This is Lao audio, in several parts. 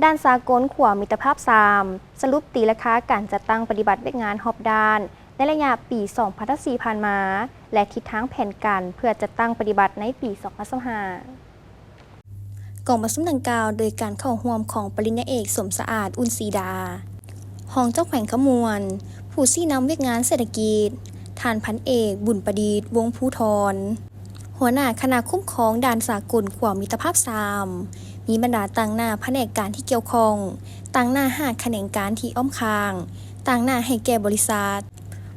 ດ່ານສາກົນຂົວມິດຕະພາບສາມ ສະຫຼຸບຕີລາຄາການຈັດຕັ້ງປະຕິບັດວຽກງານຮອບດ້ານ ໃນໄລຍະປີສອງພັນຊາວສີ່ຜ່ານມາ ແລະ ທິດທາງແຜນການເພື່ອຈັດຕັ້ງປະຕິບັດໃນປີສອງພັນຊາວຫ້າ. ກອງປະຊຸມດັ່ງກ່າວໂດຍການເຂົ້າຮ່ວມຂອງປະລິນຍາເອກ ສົມສະອາດ ອຸ່ນສີດາ ຮອງເຈົ້າແຂວງຄຳມ່ວນ, ຜູ້ຊີ້ນຳວຽກງານເສດຖະກິດ, ທ່ານພັນເອກ ບຸນປະດິດ ວົງພູທອນ ຫົວໜ້າຄະນະຄຸ້ມຄອງດ່ານສາກົນຂົວມິດຕະພາບສາມ, ມີບັນດາຕາງໜ້າພະແນກການທີ່ກ່ຽວຂ້ອງ, ຕາງໜ້າຫ້າຂະແໜງການທີ່ອ້ອມຂ້າງ, ຕາງໜ້າໃຫ້ແກ່ບໍລິສັດ,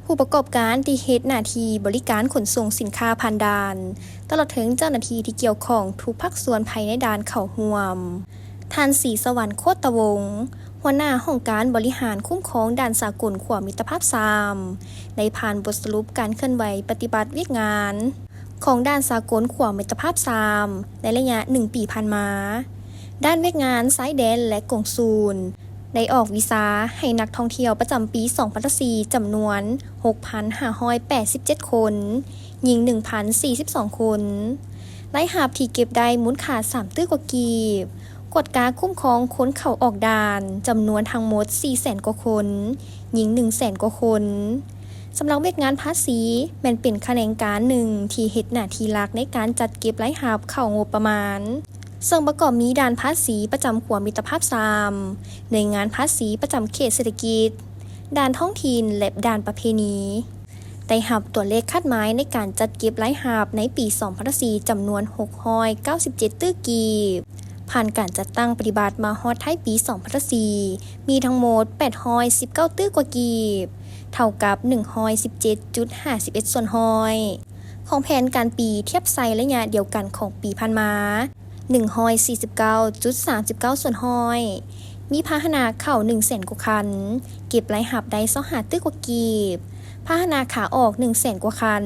ຜູ້ປະກອບການທີ່ເຮັດໜ້າທີ່ບໍລິການຂົນສົ່ງສິນຄ້າຜ່ານດ່ານ, ຕະຫຼອດເຖິງເຈົ້າໜ້າທີ່ທີ່ກ່ຽວຂ້ອງທຸກພາກສ່ວນພາຍໃນດ່ານເຂົ້າຮ່ວມ. ທ່ານ ສີສະຫວັນ ໂຄດຕະວົງ ຫົວໜ້າຫ້ອງການບໍລິຫານຄຸ້ມຄອງດ່ານສາກົນຂົວມິດຕະພາບສາມ ໄດ້ຜ່ານບົດສະຫຼຸບການເຄື່ອນໄຫວປະຕິບັດວຽກງານຂອງດ່ານສາກົນຂົວມິດຕະພາບສາມ ໃນໄລຍະໜຶ່ງປີຜ່ານມາ. ດ້ານວຽກງານຊາຍແດນ ແລະ ກົງສູນ ໄດ້ອອກວີຊາໃຫ້ນັກທ່ອງທ່ຽວປະຈຳປີສອງພັນຊາວສີ່ ຈຳນວນຫົກພັນຫ້າຮ້ອຍແປດສິບເຈັດຄົນ, ຍິງໜຶ່ງພັນສີ່ສິບສອງຄົນ. ລາຍຮັບທີ່ເກັບໄດ້ມູນຄ່າສາມຕື້ກວ່າກີບ. ກວດກາຄຸ້ມຄອງຄົນເຂົ້າອອກດ່ານ ຈຳນວນທັງໝົດສີ່ແສນກວ່າຄົນ, ຍິງໜຶ່ງແສນກວ່າຄົນ. ສຳລັບວຽກງານພາສີ ແມ່ນເປັນຂະແໜງການໜຶ່ງທີ່ເຮັດໜ້າທີ່ຫຼັກໃນການຈັດເກັບລາຍຮັບເຂົ້າງົບປະມານ, ເຊິ່ງປະກອບມີດ່ານພາສີປະຈຳຂົວມິດຕະພາບສາມ, ໜ່ວຍງານພາສີປະຈຳເຂດເສດຖະກິດ, ດ່ານທ້ອງຖິ່ນ ແລະ ດ່ານປະເພນີ. ໄດ້ຮັບຕົວເລກຄາດໝາຍໃນການຈັດເກັບລາຍຮັບໃນປີສອງພັນຊາວສີ່ ຈຳນວນຫົກຮ້ອຍເກົ້າສິບເຈັດຕື້ກີບ. ຜ່ານການຈັດຕັ້ງປະຕິບັດມາຮອດທ້າຍປີສອງພັນຊາວສີ່ ມີທັງໝົດແປດຮ້ອຍສິບເກົ້າຕື້ກວ່າກີບ, ເທົ່າກັບໜຶ່ງຮ້ອຍສິບເຈັດຈຸດຫ້າສິບເອັດສ່ວນຮ້ອຍ ຂອງແຜນການປີ ທຽບໃສ່ໄລຍະດຽວກັນຂອງປີຜ່ານມາ ໜຶ່ງຮ້ອຍສີ່ສິບເກົ້າຈຸດສາມສິບເກົ້າສ່ວນຮ້ອຍ. ມີພາຫະນະເຂົ້າໜຶ່ງແສນກວ່າຄັນ, ເກັບລາຍຮັບໄດ້ຊາວຫ້າຕື້ກວ່າກີບ. ພາຫະນະຂາອອກໜຶ່ງແສນກວ່າຄັນ,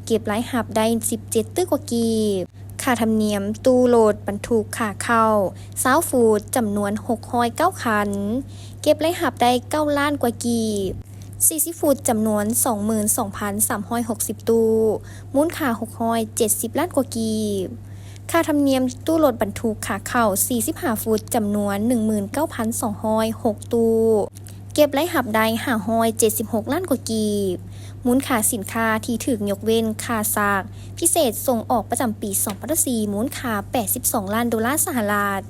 ເກັບລາຍຮັບໄດ້ສິບເຈັດຕື້ກວ່າກີບ. ຄ່າທຳນຽມຕູ້ລົດບັນທຸກຂາເຂົ້າຊາວຟຸດ ຈຳນວນຫົກຮ້ອຍເກົ້າຄັນ, ເກັບລາຍຮັບໄດ້ເກົ້າລ້ານກວ່າກີບ. ສີ່ສິບຟຸດ ຈຳນວນສອງໝື່ນສອງພັນສາມຮ້ອຍຫົກສິບຕູ້, ມູນຄ່າຫົກຮ້ອຍເຈັດສິບລ້ານກວ່າກີບ. ຄ່າທຳນຽມຕູ້ລົດບັນທຸກຂາເຂົ້າສີ່ສິບຫ້າຟຸດ ຈຳນວນໜຶ່ງໝື່ນເກົ້າພັນສອງຮ້ອຍຫົກຕູ້, ເກັບລາຍຮັບໄດ້ຫ້າຮ້ອຍເຈັດສິບຫົກລ້ານກວ່າກີບ. ມູນຄ່າສິນຄ້າທີ່ຖືກຍົກເວັ້ນຄ່າຊັກພິເສດສົ່ງອອກປະຈຳປີສອງພັນຊາວສີ່ ມູນຄ່າແປດສິບສອງລ້ານໂດລາສະຫະລັດ,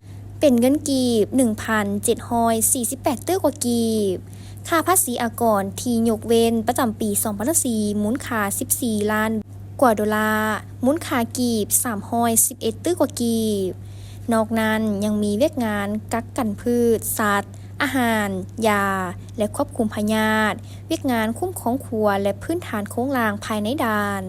ເປັນເງິນກີບໜຶ່ງພັນເຈັດຮ້ອຍສີ່ສິບແປດຕື້ກວ່າກີບ. ຄ່າພາສີອາກອນທີ່ຍົກເວັ້ນປະຈຳປີສອງພັນຊາວສີ່ ມູນຄ່າສິບສີ່ລ້ານກວ່າໂດລາ, ມູນຄ່າກີບສາມຮ້ອຍສິບເອັດຕື້ກວ່າກີບ. ນອກນັ້ນຍັງມີວຽກງານກັກກັນພືດ, ສັດ, ອາຫານ, ຢາ ແລະ ຄວບຄຸມພະຍາດ, ວຽກງານຄຸ້ມຄອງຂົວ ແລະ ພື້ນຖານໂຄງລ່າງພາຍໃນດ່ານ.